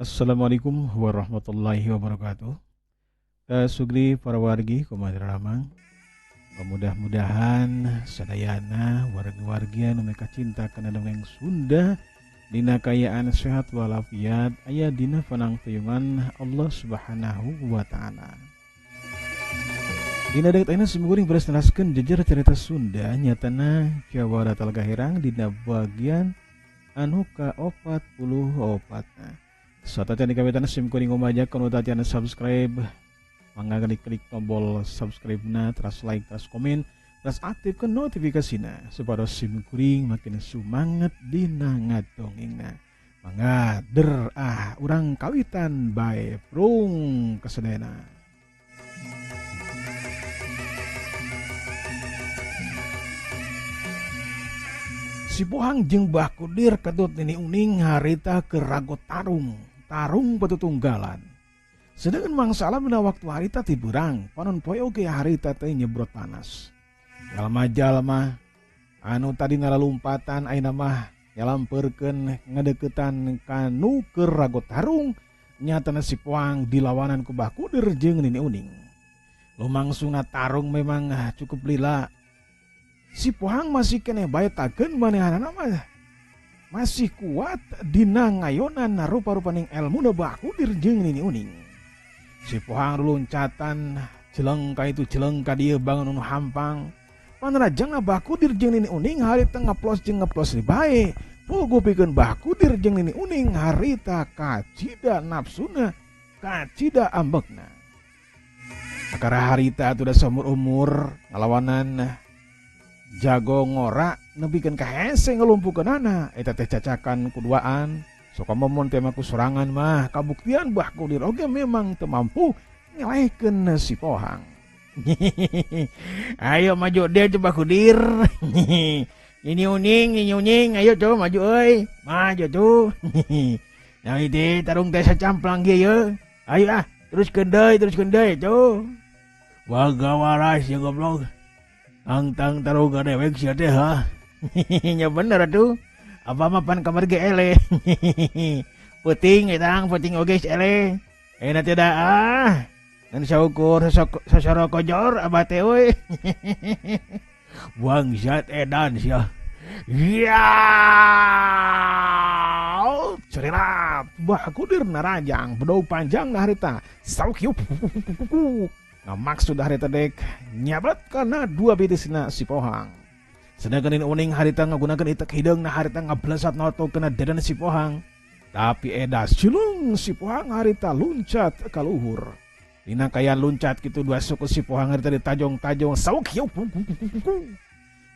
Assalamualaikum warahmatullahi wabarakatuh. Sugri para wargi kumaha ramang. Mudah-mudahan sadayana wargi-wargi anu meka cinta kana dongeng Sunda dina kayaan sehat walafiat aya dina panangtuyungan Allah Subhanahu wa taala. Dina deuk ayeuna simkuring beres neraskeun jejer cerita Sunda nyatana Jawara Talaga Herang dina bagian anu ka-44. Satacan dikawitan simkuring ngumajak kanu tatiana subscribe, mangga klik tombol subscribe-na, terus like, terus komen, terus aktifkan notifikasina supaya simkuring makin semangat dina ngadongengna. Mangga der ah urang kawitan bae prung kasadayana. Si Pohang jeung Bah Kudir katut Nini Uning harita keur ragot tarung, tarung patutunggalan. Sedangkan mangsa alam dina waktu harita ti beurang, panon poe oge harita teh nyebrot panas. Jalma-jalma anu tadi ngalalumpatan ayeuna mah nyalampeurkeun ngadeukeutan kanu keur ragot tarung, nyatana si Pohang dilawanan ku Bah Kudir jeung Nini Uning. Lumangsungna tarung memang cukup lila. Si Pohang masih keneh bae tageun manehanana mah masih kuat dina ngayonan rupa-rupaning elmuna Bah Kudir jeung Nini Uning. Si Pohang luncatan jeleng ka itu jeleng ka dieu bangun nu hampang. Panrajangna Bah Kudir jeung Nini Uning harita ngaplos jeung ngaplos bae. Puguh pikeun Bah Kudir jeung Nini Uning harita kacida nafsuna, kacida ambekna. Sakara harita atuh da saumur-umur ngalawanan jago ngora nepikeun ka hese ngelumpukeunana eta teh cacakan kuduaan sok momon teh mah ku sorangan mah kabuktian Bah Kudir oge memang teu mampu ngelehkeun si Pohang. Ayo maju deh coba Kudir. Ini Uning, ini Uning, ayo coba maju euy. Maju tuh. Nah itu tarung teh sacamplang ge ye. Ayo ah, teruskeun deui tuh. Waga waras ya goblok. Tang tarung ka dewek sia teh ha. Nya bener atuh. Apa mah pan kamar ge ele. Peuting etang, peuting oge ele. Ayeuna teh da ah. Ngan saukur sasoro kojor abah teh euy. Bangsat edan sia. Ya. Cerilap Bah Kudir narajang bedog panjang na harita. Sauk Nah, maksud harita dek nyabet karena dua bitisna si Pohang. Sedangkan Nini Uning harita ngagunakeun itek hideung na harita ngablesat noto kena dadan si Pohang. Tapi edas cilung si Pohang harita luncat ka luhur. Dina kaya luncat kitu dua suku si Pohang harita ditajong-tajong sauk hiu.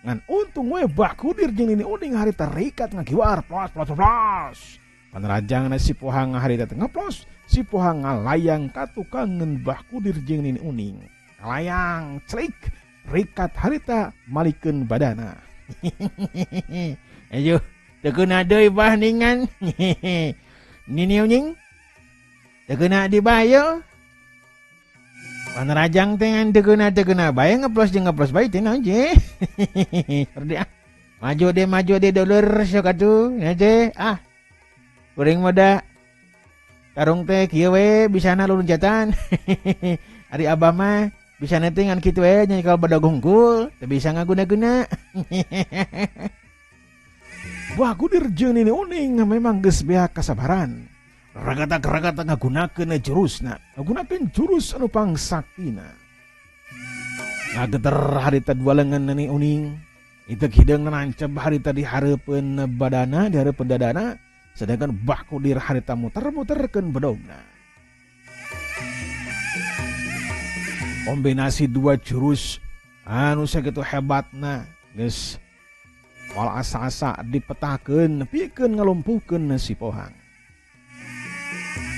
Ngan untung we Bah Kudir jeung Nini Uning harita rikat ngagiwar plos plos plos. Panrajangna si Pohang harita teh ngaplos. Si Pohang ngalayang katukangeun Bah Kudir jeung Nini Uning. Ngalayang celik rikat harita malikeun badana. Ayo teu keuna deui bah ningan. Nini Uning teu keuna di bae. Panrajang teh ngan teu keuna bae ngeplos jeung ngeplos bae teh naon je. Rede ah. Maju deh dulur sok atuh nya teh ah. Kuring mah da tarung teh kieu we bisana luncatan. Ari abah mah bisana teh ngan kitu we nya kalau bedog hungkul teu bisa ngaguna-guna. Bah Kudir jeung Nini Uning memang geus beak kasabaran. Ragata-ragata ngagunakeun jurusna, ngagunakeun jurus anu pangsaktina. Ngageter harita dua lengan Nini Uning, itek hideung nancep harita di hareupeun badana, di hareupeun dadana. Sedangkan Bah Kudir harita muter-muterkeun bedogna. Kombinasi dua jurus anu sakitu hebatna geus moal asa-asa dipetakeun pikeun ngalumpuhkeun si Pohang.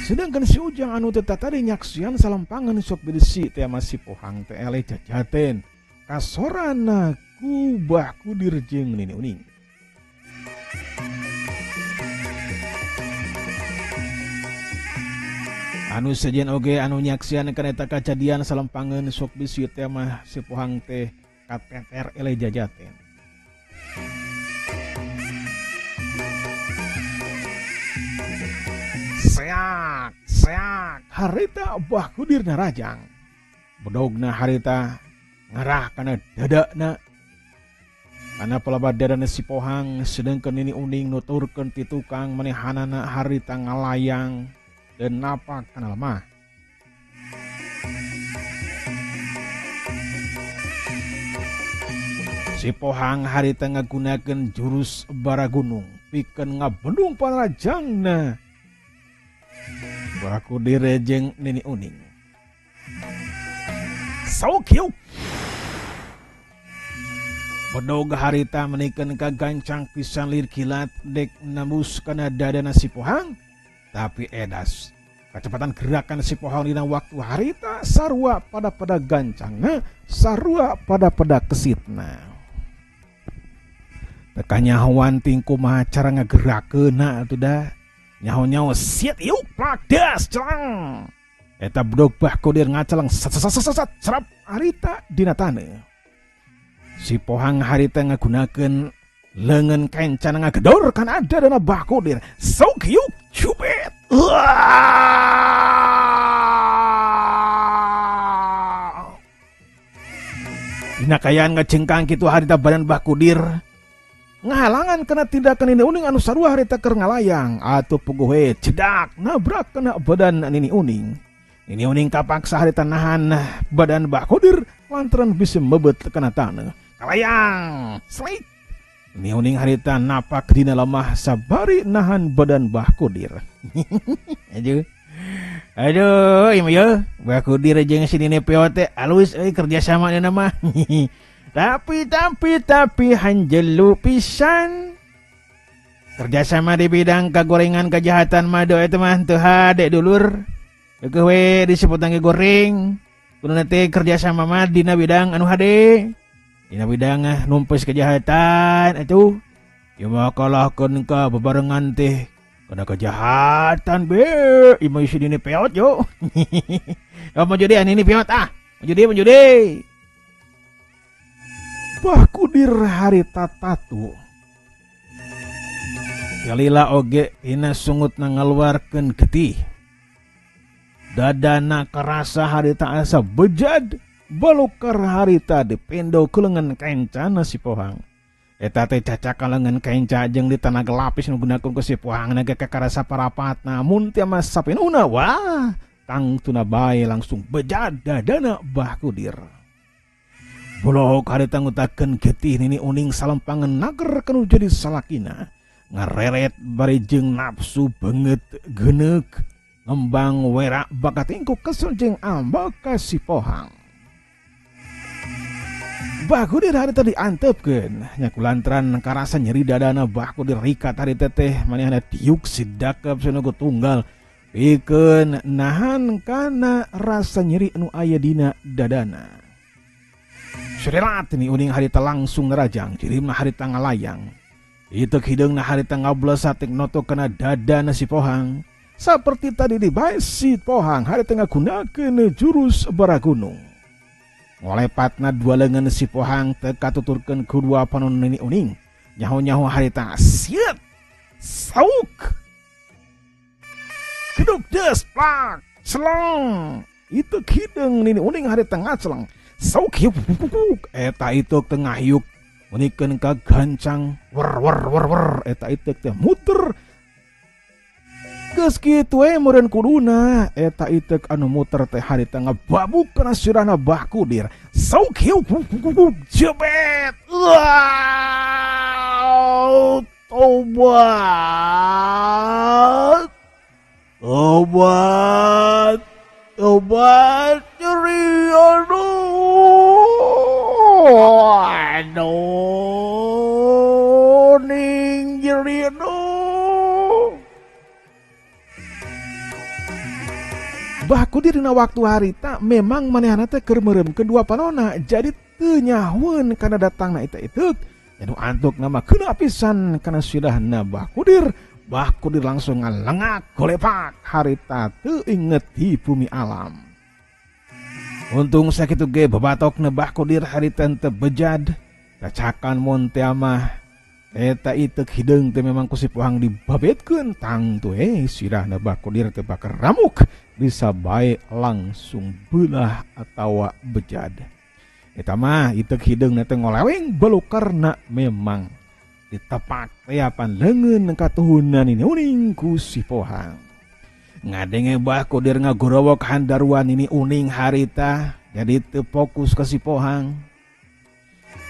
Sedangkan si Ujang anu teu tadi nyaksian salampangan sok bedesi teh sama si Pohang teh eleh jajaten kasorana ku Bah Kudir jeung Nini Uning. Anu sejen oge anu nyaksian kana eta kajadian salempangeun sok bisi teh mah si Pohang teh kateter eleh jajaten. Seak seak harita Bah Kudir narajang. Bedogna harita ngarah kana dadana. Kana pelabad dadana si Pohang sedengkeun Nini Uning nuturkeun ti tukang manehanana harita ngalayang dan napak kana lemah. Si Pohang harita ngagunakeun jurus bara gunung pikeun ngabendung panrajangna Bah Kudir jeung Nini Uning. Sok yuk. Bedog harita menikeun kagancang pisan lir kilat dek nembus kana dadana si Pohang, tapi edas kecepatan gerakan si Pohang dina waktu harita sarua pada-pada gancangna, sarua pada-pada kesitna. Teka nyahoan ting kumaha cara ngagerakeunna atuh da. Nyaho-nyaho siet yuk plak das celang. Eta bedog Bah Kudir ngaceleng sat sat sat sat serap harita dina taneuh. Si Pohang harita ngagunakeun leungeun kencan ngagedor kana dadana Bah Kudir. Sok yuk cubit. Dina kayaan ngacengkang kitu harita badan Bah Kudir ngahalangan kana tindakan Nini Uning anu sarua harita keur ngalayang atuh puguh we cedak nabrak kana badan Nini Uning. Nini Uning kapaksa harita nahan badan Bah Kudir lantaran bisa mebet kana taneuh. Kalayang slik. Nini Uning harita napak dina lemah sabari nahan badan Bah Kudir. Aduh. Aduh, ieu mah yeuh, Bah Kudir jeung si Nini Peot teh alus euy kerja sama dina mah. Tapi hanjelu pisan. Kerjasama di bidang kagorengan kejahatan mah doa eta mah teu hade dulur. Deukeut we disebut ge goreng. Kuduna teh kerjasama mah dina bidang anu hade. Dina bidang numpes kejahatan atuh. Ieu mah kalahkeun ka bebarengan teh kana kejahatan be. Ieu mah si Nini Peot yo. Oh, maju deui Nini Peot ah. Maju deui, maju deui. Bah Kudir harita tatu. Kalila oge tina sungutna ngaluarkeun getih. Dadana karasa harita asa bejad, balukar harita dipendo ku leungeun kencana si Pohang. Eta teh cacaka leungeun kenca jeung ditanaga lapis nu gunakeun ku si Pohang na ge kakarasa parapatna. Mun teu mah sapinuna wah, tangtuna bae langsung bejad dadana Bah Kudir. Bolok harita ngutakeun getih Nini Uning salempangan nager kanu jadi salakina. Ngareret bari jeung nafsu banget geuneuk ngembang werak bakat ingkuk kesel jeung ambek ka si Pohang. Bah Kudir harita diantepkeun nya kulantaran karasa nyeri dadana Bah Kudir rikat harita teh manehna diuk sidakep sanuku tunggal pikeun nahan kana rasa nyeri anu aya dina dadana. Surelat Nini Uning harita langsung nerajang, jirimna harita ngalayang. Itek hideungna harita ngablesatik noto kana dadana si Pohang. Saperti tadi dibae si Pohang harita ngagunakeun jurus bara gunung. Ngolepatna dua leungeun si Pohang teu katuturkeun ku dua panon Nini Uning. Nyaho-nyaho harita sieut sauk. Geduk des plak celong. Itek hideung Nini Uning harita ngaceleng. Sauk hiuk eta ituk tengah hiuk menikeun ka gancang wer wer wer wer eta ituk teh muter geus kitu we meureun kuduna eta ituk anu muter teh harita ngababuk kana sirahna Bah Kudir. Sauk hiuk jebet. Tobat tobat tobat nyeri aduh aduh ning nyeri aduh. Bah Kudir dina waktu harita memang manehna teh keur meureumkeun dua panona jadi teu nyahoeun kana datangna eta ituk. Anu antuk nama kena pisan kana sirahna Bah Kudir. Bah Kudir langsung ngalengak golepak harita teu inget di bumi alam. Untung sakitu ge babatokna Bah Kudir harita teu bejad. Cacakan mun teh mah Eta iteuk hideung teh memang ku si Pohang dibabetkeun tangtu sirahna Bah Kudir teh bakal ramuk bisa bae langsung beulah atawa bejad. Eta mah iteuk hideungna teh ngoleweng belukarna memang ditepak teapan leungeun katuhunan Nini Uning ku si Pohang. Ngadenge Bah Kudir ngagorowok handaruan Nini Uning harita jadi teu fokus ka si Pohang.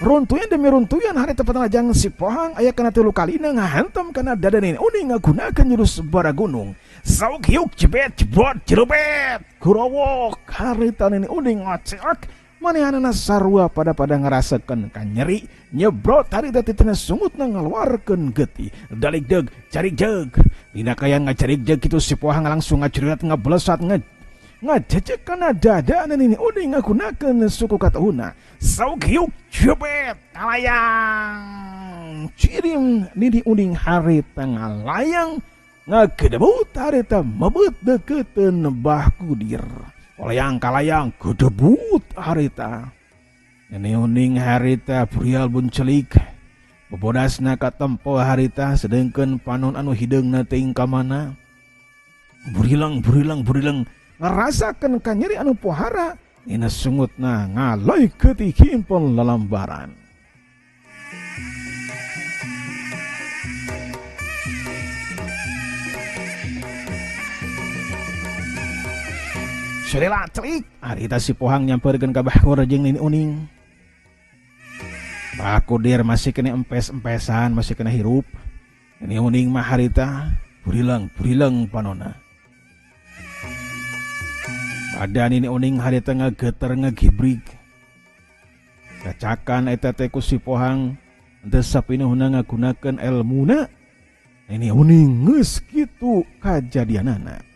Runtuyan demi runtuyan harita patanajang si Pohang aya kana 3 kalina ngahantam kana dada Nini Uning ngagunakeun jurus bara gunung. Sauk hiuk jebet jebrot jerubet gorowok harita Nini Uning ngoceak manehanana sarua pada-pada ngarasakeun kanyeri nyebrot harita titina sungutna ngaluarkeun getih. Dalik deug carik jeug dina kaya ngacarik jeug kitu si Pohang langsung ngacurirat ngablesat ngajejek kana dada Nini Uning ngagunakeun suku katuhuna. Sauk hiuk jebet kalayang cirim Nini Uning harita ngalayang ngagedebut harita mebet deketeun Bah Kudir. Olayang kalayang gedebut harita Nini Uning harita burial buncelik bebodasna katempo harita sedengkeun panon anu hideungna teuing ka mana. Burilang burilang burilang ngarasakeun kanyeri anu pohara nina sungutna ngaloy getih himpon lalambaran. Serela celik harita si Pohang nyamperkeun ka Bah Kudir jeung Nini Uning. Bah Kudir masih kena empes-empesan, masih kena hirup. Nini Uning mah harita burilang burilang panona. Badan Nini Uning harita ngageter ngagibrig. Kacakan eta teh ku si Pohang teu sapinuhna ngagunakeun elmuna. Nini Uning geus kitu kajadianana.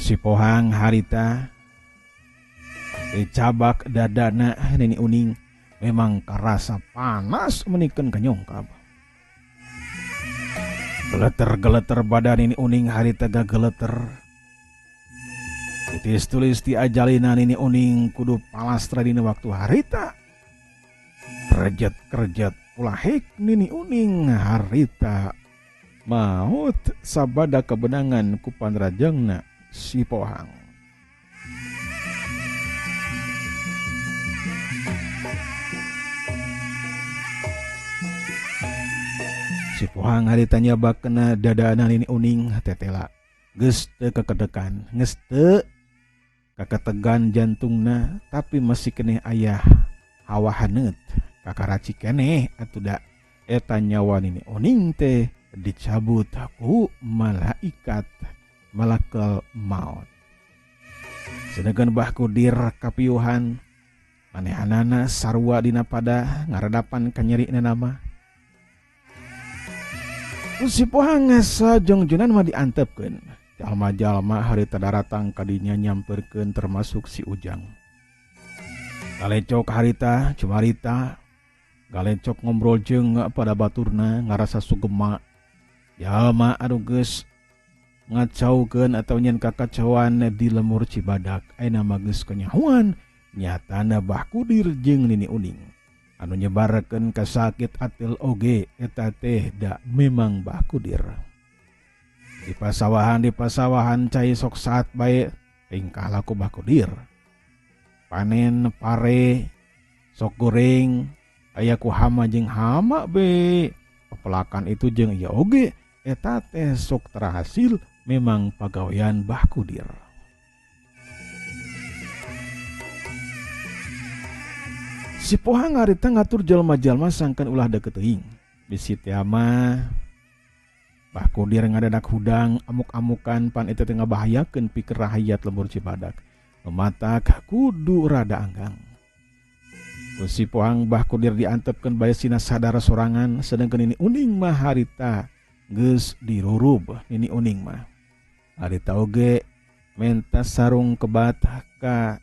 Si Pohang harita dicabak dadana Nini Uning memang karasa panas menikeun kanyongkab. Geleter-geleter badan Nini Uning harita gageleter. Titis tulis ti ajalina Nini Uning kudu palastra dina waktu harita. Kerjet-kerjet ulahik Nini Uning harita maut sabada kebenangan ku panrajengna si Pohang. Si Pohang harita nyabak kena dadana Nini Uning tetela geus teu kekedekan, geus teu kaketegan jantungna, tapi masih keneh ayah hawa haneut kakaraci keneh atuh da eta nyawa Nini Uning teh dicabut ku malaikat malakal maut. Sedangkan Bah Kudir kapiuhan manehanana sarua dina pada ngaradapan kanyerina nama. Si Pohang sajongjonan mah diantepkeun. Jalma-jalma harita daratang kadinya nyamperkeun termasuk si Ujang. Galecok harita cumarita, galecok ngobrol jeung pada baturna ngarasa sugema. Jalma anu geus ngacaukeun atau nyen kakacauan di lemur Cibadak ayeuna mah geus kanyahoan nyatana Bah Kudir jeung Nini Uning anu nyebarkeun kasakit atil oge eta teh da memang Bah Kudir. Di pasawahan cai sok saat bae tingkah laku Bah Kudir. Panen pare sok goreng aya ku hama jeung hama be. Pepelakan itu jeung ieu oge eta teh sok terhasil memang pagawean Bah Kudir. Si Pohang harita ngatur jalma-jalma sangkan ulah deket teuing. Bisi teh mah Bah Kudir ngadadak hudang amuk-amukan pan eta teh ngabahayakeun pikeun rahayat lembur Cibadak. Mematak kudu rada anggang. Ku si Pohang Bah Kudir diantepkeun bae sina sadar sorangan sedangkeun Nini Uning mah harita geus dirurub Nini Uning mah. Harita oge menta sarung kebat ka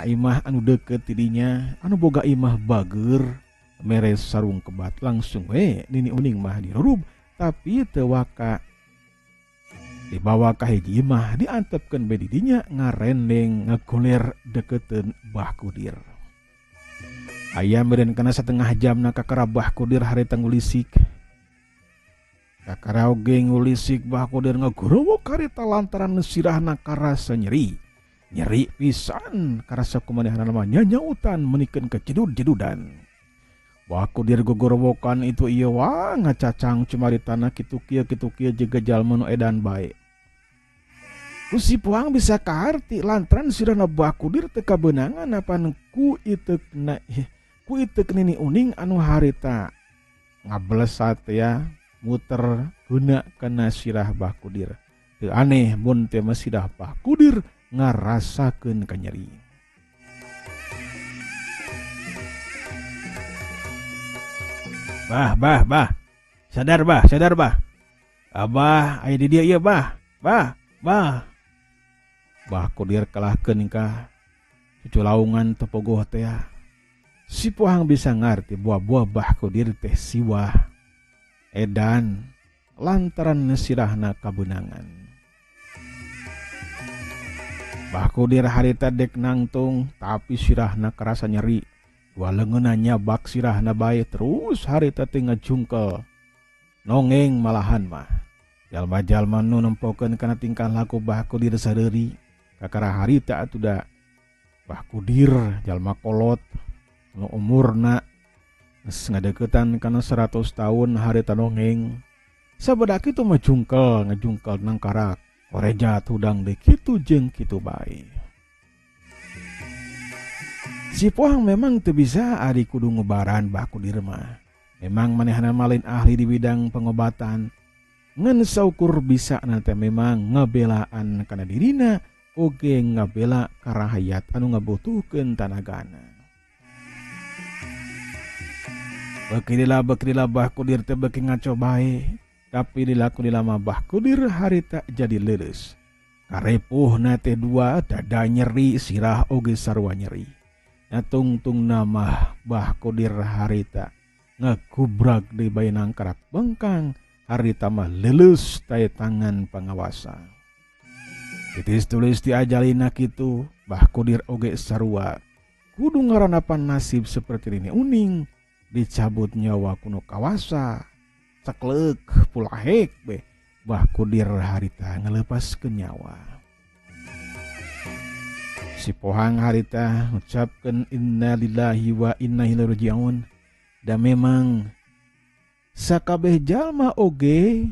imah anu deukeut tidinya anu boga imah bager mere sarung kebat langsung we Nini Uning mah dirurub tapi teu waka dibawa ka hiji imah diantepkeun be didinya ngarendeng ngagoler deketeun Bah Kudir. Aya meureun kana setengah jamna kakara Bah Kudir harita ngulisik. Kakara oge ngulisik Bah Kudir ngagorowok harita lantaran sirahna karasa nyeri. Nyeri pisan karasa kumanehanana mah nyanyautan menikeun kejedud-jedudan. Bah Kudir gogorowokan itu ieu wah ngacacang cumaritana kitu kieu kitu kieu jeung jalma nu edan bae. Ku si Pohang bisa kaharti lantaran sirahna Bah Kudir teu kabeunangan apan ku iteukna ku iteuk Nini Uning anu harita ngablesat ya muter guna kana sirah Bah Kudir. Teu aneh mun teh mah sirah Bah Kudir ngarasakeun kanyeri. Bah, bah, bah. Sadar bah, sadar bah. Abah aya di dieu ieu bah. Bah, bah. Bah Kudir kalahkeun ka cucu laungan teu pogoh teh. Si Pohang bisa ngarti buah-buah Bah Kudir teh siwah edan lantaran sirahna kabeunangan. Bah Kudir harita dek nangtung tapi sirahna karasa nyeri. Dua leungeunna nyabak sirahna bae terus harita teh ngajungkel. Nongeng malahan mah. Jalma-jalma nu nempokeun kana tingkah laku Bah Kudir sadeuri. Kakara harita atuh da Bah Kudir jalma kolot nu umurna geus ngadeukeutan kana 100 tahun harita nongeng. Sabada kitu mah jungkel ngajungkel nangkarak. Koreja tudang deui kitu jeung kitu bae. Si Pohang memang teu bisa ari kudu ngubaran Bah Kudir mah. Memang manehna mah lain ahli di bidang pengobatan. Ngan saukur bisa nanti memang ngabelaan kana dirina oge ngabela karahayat anu ngabutuhkeun tanagana. Beuki lila Bah Kudir teh beuki ngaco bae, tapi dilaku lama Bah Kudir harita jadi leuleus. Karepuhna teh dua dada nyeri sirah oge sarua nyeri. Natungtungna mah Bah Kudir harita ngakubrak di bae nangkarak bengkang harita mah leuleus tae tangan pangawasa. Titis tulis diajalina kitu Bah Kudir oge sarua kudu ngaranapan nasib seperti ini uning dicabut nyawa kuno kawasa cekleuk pulahek be Bah Kudir harita ngalepaskeun nyawa. Si Pohang harita ngucapkeun innalillahi wa inna ilaihi rajiun. Da memang sakabeh jalma oge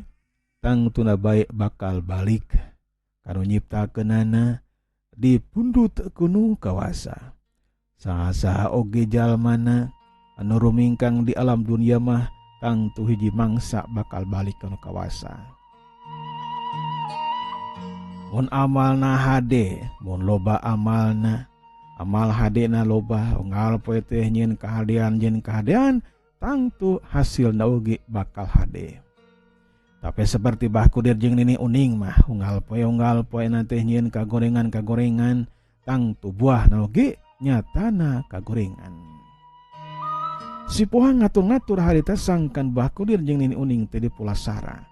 tangtuna bae bakal balik kanu nyiptakeunana dipundhut kunu kawasa. Saha-saha oge jalmana anu rumingkang di alam dunia mah tangtu hiji mangsa bakal balik kanu kawasa. Mun amalna hade, mun loba amalna, amal hadena loba unggal poe teh nyieun kahadean jeung kahadean tangtu hasilna oge bakal hade. Tapi seperti Bah Kudir jeung Nini Uning mah unggal poe na teh nyieun kagorengan-kagorengan tangtu buahna oge nyatana kagorengan. Si Pohang ngatur-ngatur harita sangkan Bah Kudir jeung Nini Uning teh dipulasara.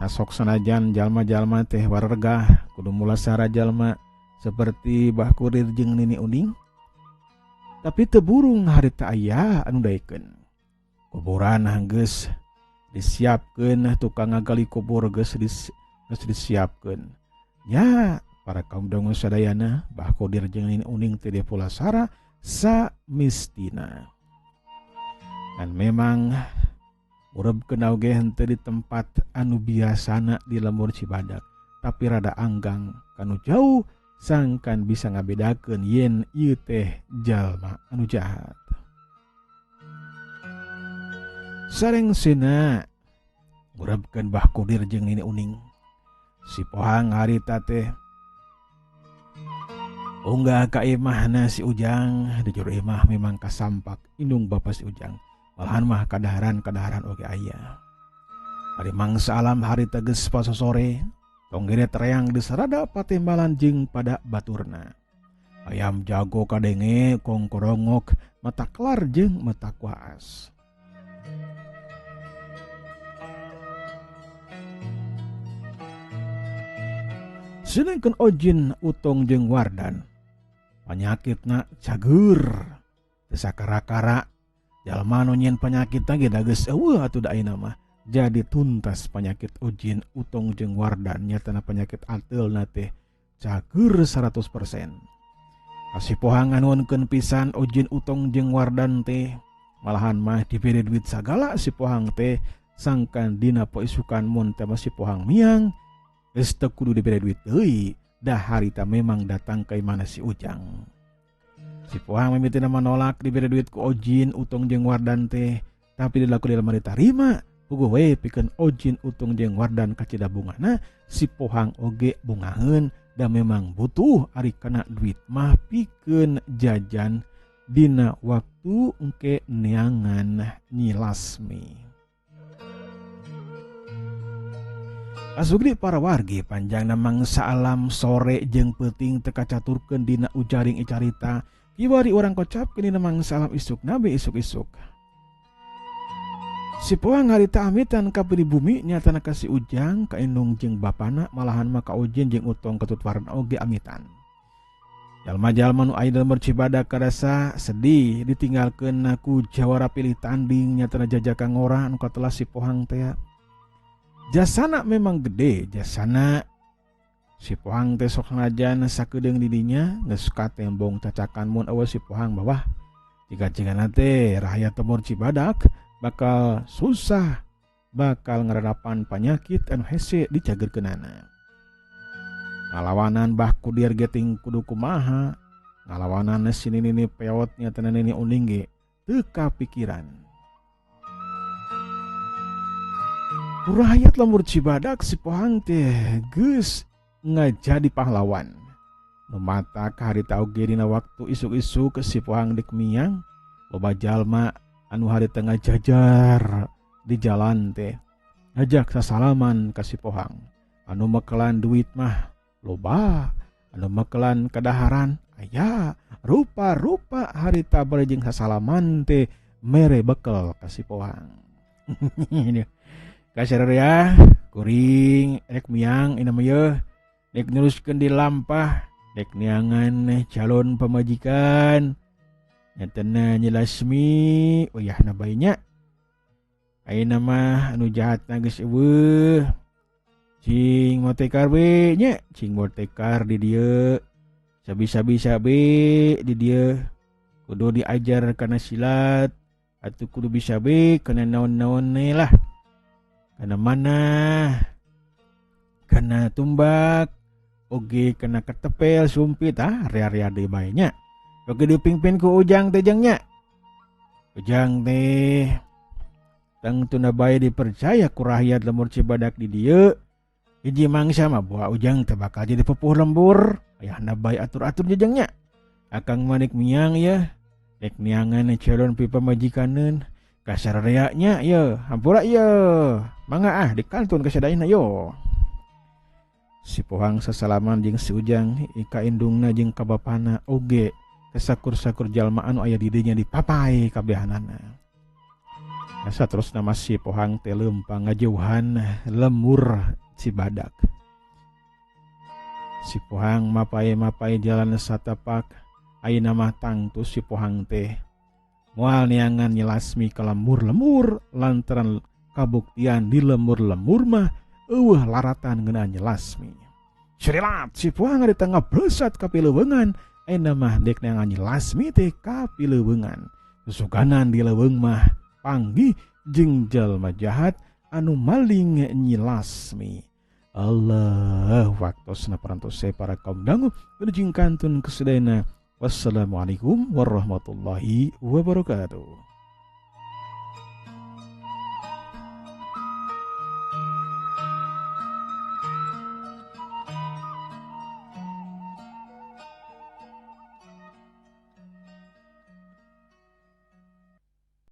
Tasok sanajan jalma-jalma teh waregah kudu mulasara jalma seperti Bah Kudir jeung Nini Uning. Tapi teu burung harita aya anu daekeun. Kuburan geus disiapkeun, tukang ngagali kubur geus disiapkeun. Nya para kaum dangu sadayana Bah Kudir jeung Nini Uning teh dipulasara samistina. Dan memang urebkeun oge henteu di tempat anu biasana di lembur Cibadak, tapi rada anggang kanu jauh sangkan bisa ngabedakeun yen ieu teh jalma anu jahat. Sareng sena ngurebkeun Bah Kudir jeung Nini Uning. Si Pohang harita teh unggah ka imahna si Ujang, di jero imah memang kasampak indung bapa si Ujang. Malahan mah kadaharan-kadaharan oge aya. Ari mangsa alam harita geus pasosore, tonggene tereang di sarada patembalan jeung pada baturna. Ayam jago kadenge kongkorongok mata kelar jeung mata kuas. Sedengkeun Ojin Utong jeung Wardan, panyakitna cager. Teu sakara-kara jalma nu nyieun penyakit ge da geus eueuh atuh da ayeuna mah. Jadi tuntas penyakit Ojin Utong jeung Wardan nyatana penyakit ateulna teh cager 100%. Si Pohang nganuhunkeun pisan Ojin Utong jeung Wardan teh, malahan mah dibere duit sagala si Pohang teh, sangkan dina poe isukan mun teh si Pohang miang geus teu kudu dibere duit deui, dah harita memang datang ka imahna si Ujang. Si Pohang mimitina menolak dibere duit ku Ojin Utong jeung Wardan teh, tapi dilaku di lemari tarima. Puguh we pikeun Ojin Utung jeung Wardan kacida bungana, si Pohang oge bungaheun da memang butuh ari kana duit mah pikeun jajan dina waktu engke neangan Nyi Lasmi. Asugdi para wargi panjangna mangsa alam sore jeung peuting teu kacaturkeun dina ujaring icarita, kiwari urang kocapkeun dina mangsa alam isuk nabe isuk-isuk. Si Pohang harita amitan ka pribumi nyatana ka si Ujang ka indung jeung bapana, malahan mah ka Ojin jeung Utong ketut warna oge amitan. Jalma-jalma nu aya dalam Cibadak karasa sedih ditinggalkeun ku jawara pilih tanding nyatana jajaka ngora nu katelah si Pohang teh. Jasana memang gede, jasana si Pohang teh sok sanajan sakedeung di dinya geus katembong cacakan mun eueuh si Pohang bawah. Jika-jigana teh rakyat Lembur Cibadak bakal susah, bakal ngeradapan penyakit anu hese dicagerkeunana. Ngalawanan Bah Kudir geting kudu kumaha, ngalawanan si nini peot nyatana nini uning ge teu kapikiran. Rakyat Lembur Cibadak si Pohang teh geus ngajadi pahlawan. Nu matak harita oge dina waktu isuk-isuk si Pohang dek miang, loba jalma anu hari tengah jajar di jalan teh ngajak sasalaman ka si Pohang. Anu mekelan duit mah loba, anu mekelan kadaharan aya, rupa-rupa harita bari jeung sasalaman teh mere bekel ka si Pohang. Kasar ya, kuring rek miang ina mah yeuh, rek neruskeun di lampah, rek neangan calon pamajikan. Nyatana Nyi Lasmi uyahna bae nya. Ayeuna mah anu jahatna geus eueuh. Cing motekar we nya, cing motekar di dieu. Sabisa-bisa be di dieu. Kudu diajar kana silat atuh kudu bisa be kana naon-naon lah. Kana manah, kana tumbak, oge kana ketepel sumpit ah rea-rea deui bae nya. Oke dipingpin ku Ujang teh jeung nya. Ujang teh tangtuna bae dipercaya ku rakyat Lembur Cibadak di dieu. Hiji mangsa mah buah Ujang teh bakal jadi pupuh lembur. Ayahna bae atur-atur jeung nya. Akang manik miang ya. Rek miangan calon pi pamajikaneun. Kasar rea nya ye, hampura ye. Mangga ah dikantun ka sadayana yo. Si Pohang sasalaman jeung si Ujang, ka indungna jeung ka bapana oge. Kesakur-sakur jalma anu aya di dinya dipapai kabehanana. Asa terus nama si Pohang teh leumpang ngajauhan lemur Cibadak. Si Pohang mapai-mapai jalan satapak, ayeuna mah tangtu si Pohang teh moal neangan Nyi Lasmi ka lemur-lemur lantaran kabuktian di lemur-lemur mah eueuh laratan ngeunaan Nyi Lasmi. Serilat si Pohang di tengah blesat ka pileuweungan. Ayeuna mah dek neangan Nyi Lasmi teh ka pileuweungan. Susuganan di leuweung mah panggih jeung jalma jahat anu maling Nyi Lasmi. Allah waktosna parantos para kaum dangu wilujeng kantun kesedayana. Wassalamualaikum warahmatullahi wabarakatuh.